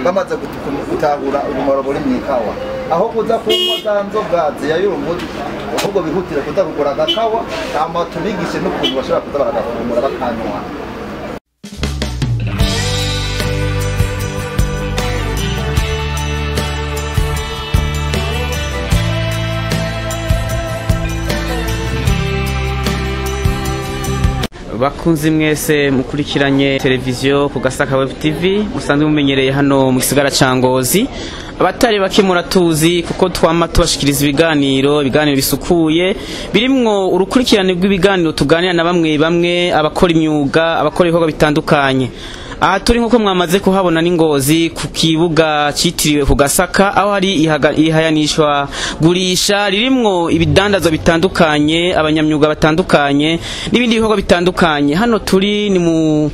Bamaze gutahura ubumaro buri mu ikawa, aho kuza kunywa za nzoga ziyayura umutwe, ahubwo bihutire kuza kugura agakawa, hama tubigishe n'ukuntu bashobora kuza baragafungura bakanywa. Bakunzi mwese mukurikiranye televiziyo ku Gasaka Web TV, musanzwe mumenyereye hano mu gisagara ca Ngozi, abatari bake muratuzi kuko twama tubashikiriza ibiganiro bisukuye birimwo urukurikirane rw'ibiganiro tuganira na bamwe bamwe abakora imyuga, abakora ibikorwa bitandukanye. Aha turi nkuko mwamaze kuhabona ni Ngozi ku kibuga citiriwe ku Gasaka, aho hari ihayanishwa gurisha ririmwo ibidandazwa bitandukanye, abanyamyuga batandukanye n'ibindi bikorwa bitandukanye. Hano turi ni mu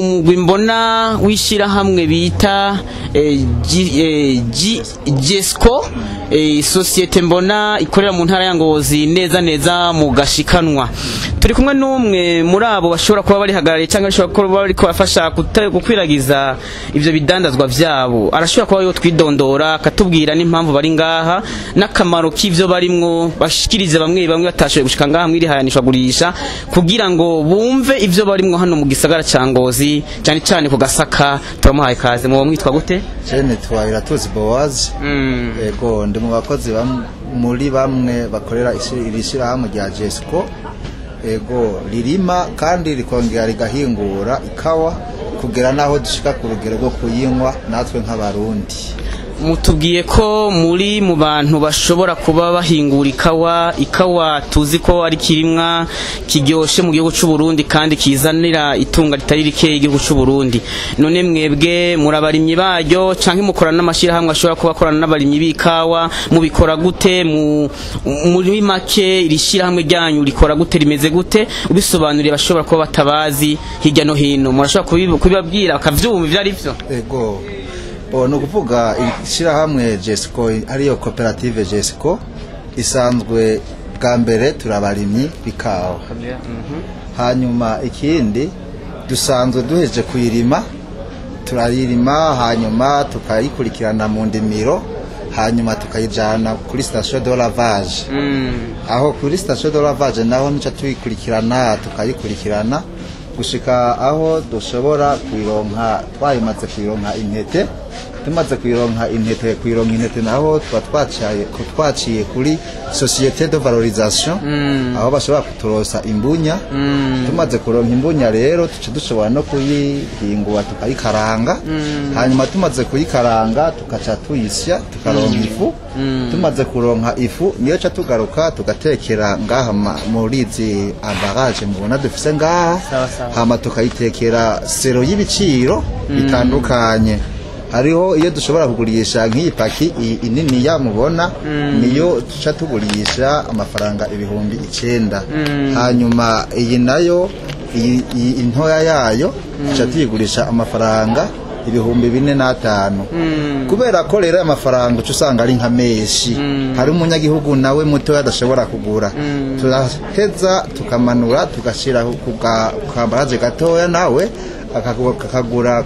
mugwi mbona wishira hamwe bita Jesco, societe mbona ikorera mu ntara ya Ngozi neza neza mu gashikanwa. Turi kumwe n'umwe muri abo bashobora kuba bari hagarariye cyangwa bashobora kuba bari kubafasha gukwiragiza ivyo bidandazwa vyabo. Arashobora kuba yo twidondora akatubwira n'impamvu bari ngaha n'akamaro k'ivyo barimwo, bashikirize bamwe bamwe batashoboye gushika ngaha mwiri hayanishwa gurisha kugira ngo bumve ivyo barimwo hano mu gisagara ca Ngozi, cyane cyane ku Gasaka. Turamuhaye kaze. Mu mwitwa gute? Je nitwa Iratuzi Boaz. Ego, ndi mu bakozi muri bamwe bakorera iri shirahamwe rya Jesco. Ego, ririma kandi rikongera rigahingura ikawa kugera naho dushika ku rugero rwo kuyinywa natwe nk'abarundi. Mutubwiye ko muri mu bantu bashobora kuba bahingura ikawa. Ikawa tuzi ko ari kirimwa kiryoshe mu gihugu c'u Burundi kandi kizanira itunga ritari rike igihugu c'u Burundi. None mwebwe murabarimyi baryo canke mukorana n'amashirahamwe ashobora kuba akorana n'abarimyi b'ikawa? Mubikora gute? Muri make iri shirahamwe ryanyu rikora gute, rimeze gute? Ubisobanuriye bashobora kuba batabazi hirya no hino, murashobora kubibabwira bakavyumva ivyo ari vyo? Ego, ni ukuvuga ishyirahamwe Jesco ariyo koperative Jesco isanzwe bwa mbere turabarimyi b'ikawa. Hanyuma ikindi dusanzwe duheje kuyirima, turayirima hanyuma tukayikurikirana mu ndimiro, hanyuma tukayijana kuri station de lavage. Aho kuri station de lavage naho nico tuyikurikirana, tukayikurikirana gushika aho dushobora kuyironka. Twayimaze kuyironka intete, tumaze kuyironka intete, kuyironka intete naho tuba twaciye kuri société de valorisation, aho bashobora kuturosa imbunya. Tumaze kuronka imbunya rero tuce dushobora no kuyihingura tukayikaranga. Hanyuma tumaze kuyikaranga tukaca tuyisya tukaronka ifu. Tumaze kuronka ifu niyo ca tugaruka tugatekera ngaha muri izi ambarage mubona dufise ngaha, hama tukayitekera sero y'ibiciro bitandukanye. Hariho iyo dushobora kugurisha nk'iyi paki inini ya mubona, niyo tuca tugurisha amafaranga 9,000. Hanyuma iyi nayo iyi intoya yayo tuca tuyigurisha amafaranga 4,500. Kubera ko rero amafaranga uca usanga ari nka menshi, hari umunyagihugu nawe muto adashobora kugura, turaheza tukamanura tugashira ku kambaraje gatoya nawe akagura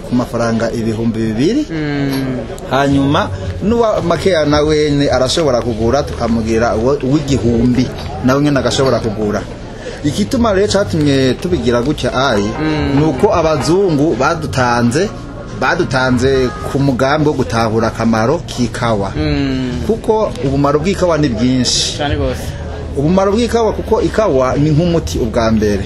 ku mafaranga 2,000. Hanyuma nuwa makeya nawe arashobora kugura tukamugira uw'igihumbi nawe nyene agashobora kugura. Igituma rero catumye tubigira gutya ayi nuko abazungu badutanze ku mugambi wo gutahura akamaro k'ikawa. Kuko ubumaro bw'ikawa ni bwinshi cyane gose. Ubumaro bw'ikawa, kuko ikawa ni nk'umuti ubwa mbere.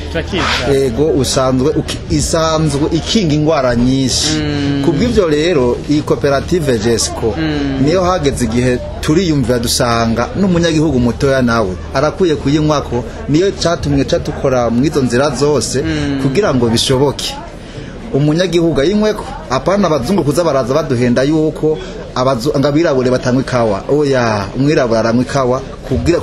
Ego, usanzwe isanzwe ikinga ingwara nyinshi. Kubw'ivyo rero iyi koperative Jesco niyo hageze igihe turiyumvira dusanga n'umunyagihugu mutoya nawe arakwiye kuyinywako. Niyo catumwe catukora mu izo nzira zose kugira ngo bishoboke umunyagihugu ayinyweko, apana abazungu kuza baraza baduhenda yuko abirabure batanywa ikawa. Oya, umwirabura aranywa ikawa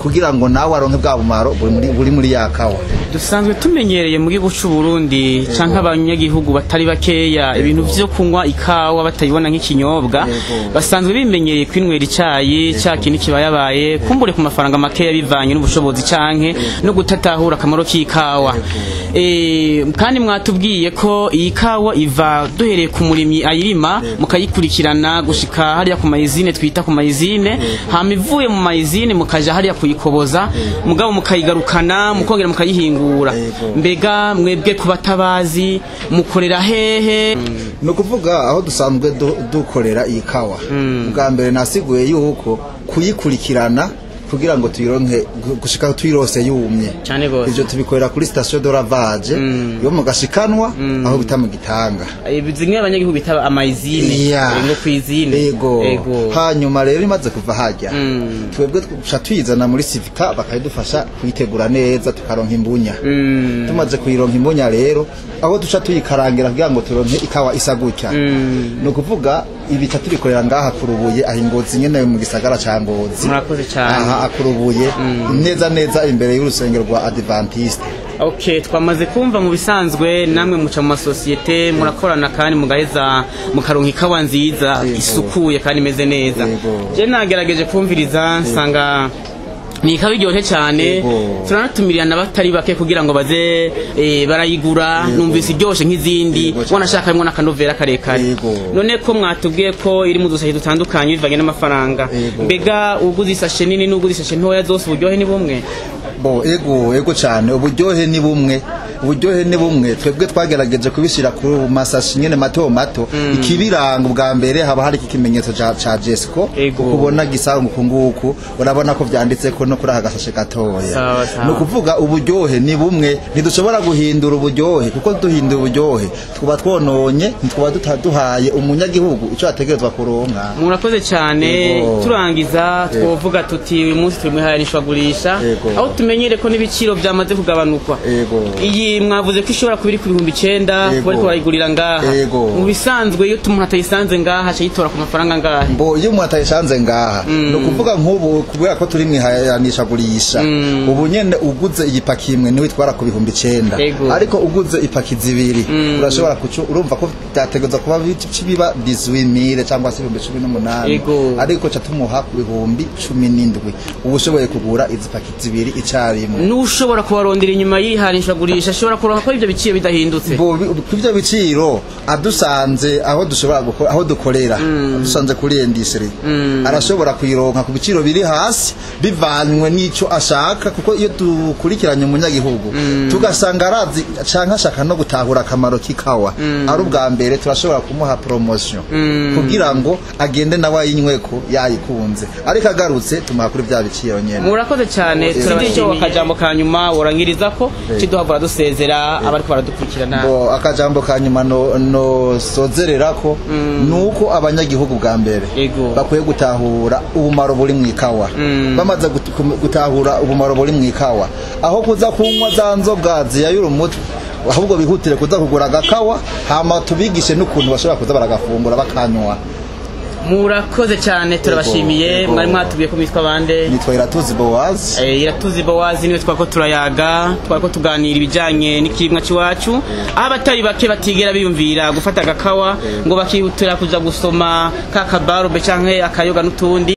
Kugira ngo nawe aronke bwa bumaro buri muri ya kawa. Dusanzwe tumenyereye mu gihugu c'u Burundi canke abanyagihugu batari bakeya ibintu vyo kunywa ikawa batayibona nk'ikinyobwa, basanzwe bimenyereye kwinywera icayi ca kintu kibayabaye kumbure ku mafaranga makeya bivanye n'ubushobozi canke no gutatahura akamaro k'ikawa. Kandi mwatubwiye ko iyi kawa iva duhereye ku murimyi ayirima, mukayikurikirana gushika hariya ku mayizine twita ku mayizine, hama ivuye mu mayizine mukaja hariya kuyikoboza, mugabo mukayigarukana mukongera mukayihingura. Mbega mwebwe kubatabazi mukorera hehe? Ni ukuvuga aho dusanzwe dukorera iyi kawa, bwa mbere nasiguye yuko kuyikurikirana kugira ngo tuyironke gushika tuyirose yumye. Cyane gose. Ivyo tubikorera kuri station de lavage yo mu Gashikanwa, aho bita mu Gitanga. Zimwe abanyagihugu bita amayizine, ngo kwizine. Ego. Hanyuma rero imaze kuva hajya, twebwe tuca tuyizana muri Civica bakayidufasha kuyitegura neza tukaronka imbunya. Tumaze kuyironka imbunya rero, aho duca tuyikarangira kugira ngo turonke ikawa isa gutya, ni ukuvuga ibica tubikorera ngaha kurubuye aho Ingozi nyene mu gisagara ca Ngozi. Murakoze cyane. Aha akurubuye neza neza imbere y'urusengero rwa Adventiste. Okay, twamaze kumva mu bisanzwe namwe muca mu masosiyete murakorana kandi mugaheza mukaronka ikawa nziza isukuye kandi imeze neza. Je nagerageje kumviriza nsanga ni ikawa iryoshye cyane, turanatumiriana n'abatari bake kugira ngo baze barayigura. Numvise iryoshe nk'izindi, wanashaka harimo n'akanovera karekare. None ko mwatubwiye ko iri mu dusashe dutandukanye bivanye n'amafaranga, mbega uguze isashe nini n'uguze isashe ntoya zose uburyohe ni bumwe? Bo ego cyane, uburyohe ni bumwe, uburyohe ni bumwe. Twebwe twagerageje kubishyira ku masashi nyene mato mato. Ikibiranga ubwa mbere haba hari iki kimenyetso ca Jesco, ukubona gisa nguku nguku, urabona ko vyanditse ko no kuri aka gasashe gatoya. Ni ukuvuga uburyohe ni bumwe, ntidushobora guhindura uburyohe, kuko duhindura uburyohe twuba twononye, ntitwuba duhaye umunyagihugu ico ategerezwa kuronka. Murakoze cyane. Turangiza twovuga tuti uyu munsi turi mwihayanishwagurisha, aho tumenyere ko n'ibiciro byamaze kugabanukwa. Iyi mwavuze ko ishobora kuba iri ku 9000 kuba ariko barayigurira ngaha. Mu bisanzwe iyo umuntu atayisanze ngaha aca yitora ku mafaranga ngaha? Mbo iyo umuntu atayisanze ngaha, ni ukuvuga nk'ubu kubera ko turi mwihayanishagurisha, ubu nyene uguze igipaki imwe niwe itwara ku 9000, ariko uguze ipaki zibiri urashobora kucu, urumva ko byategerezwa kuba biba 18000 cyangwa se 18000, ariko ca tumuha ku 17000. Ubu ushoboye kugura izi paki zibiri icarimwe. N'ushobora kubarondera inyuma yihanishagurisha ashobora kuronka ko ivyo biciro bidahindutse? Bo ivyo biciro adusanze aho dushobora gukora, aho dukorera, adusanze kuri industry, arashobora kuyironka ku biciro biri hasi bivanywe n'ico ashaka, kuko iyo dukurikiranye umunyagihugu tugasanga arazi canke ashaka no gutahura akamaro k'ikawa ari ubwa mbere, turashobora kumuha promotion kugira ngo agende nawe ayinyweko yayikunze, ariko agarutse tumuha kuri vya biciro nyene. Murakoze cyane. Turabashimiye. Akajambo ka nyuma worangiriza ko kiduhavura dusezera abariko baradukurikirana? Bo akajambo ka nyuma no sozererako nuko abanyagihugu bwa mbere bakwiye gutahura ubumaro buri mu ikawa. Bamaze gutahura ubumaro buri mu ikawa, aho kuza kunywa za nzoga ziyayura umutwe, ahubwo bihutire kuza kugura agakawa, hama tubigishe n'ukuntu bashobora kuza baragafungura bakanywa. Murakoze cyane, turabashimiye. Mwari mwatubwiye ko mwitwa bande? Nitwa Iratuzi Boaz. Iratuzi Boaz niwe twako turayaga, twako tuganira ibijanye n'ikirimwa c'iwacu, aho abatari bake batigera biyumvira gufata agakawa ngo bakihutira kuja gusoma ka kabarube canke akayoga n'utundi.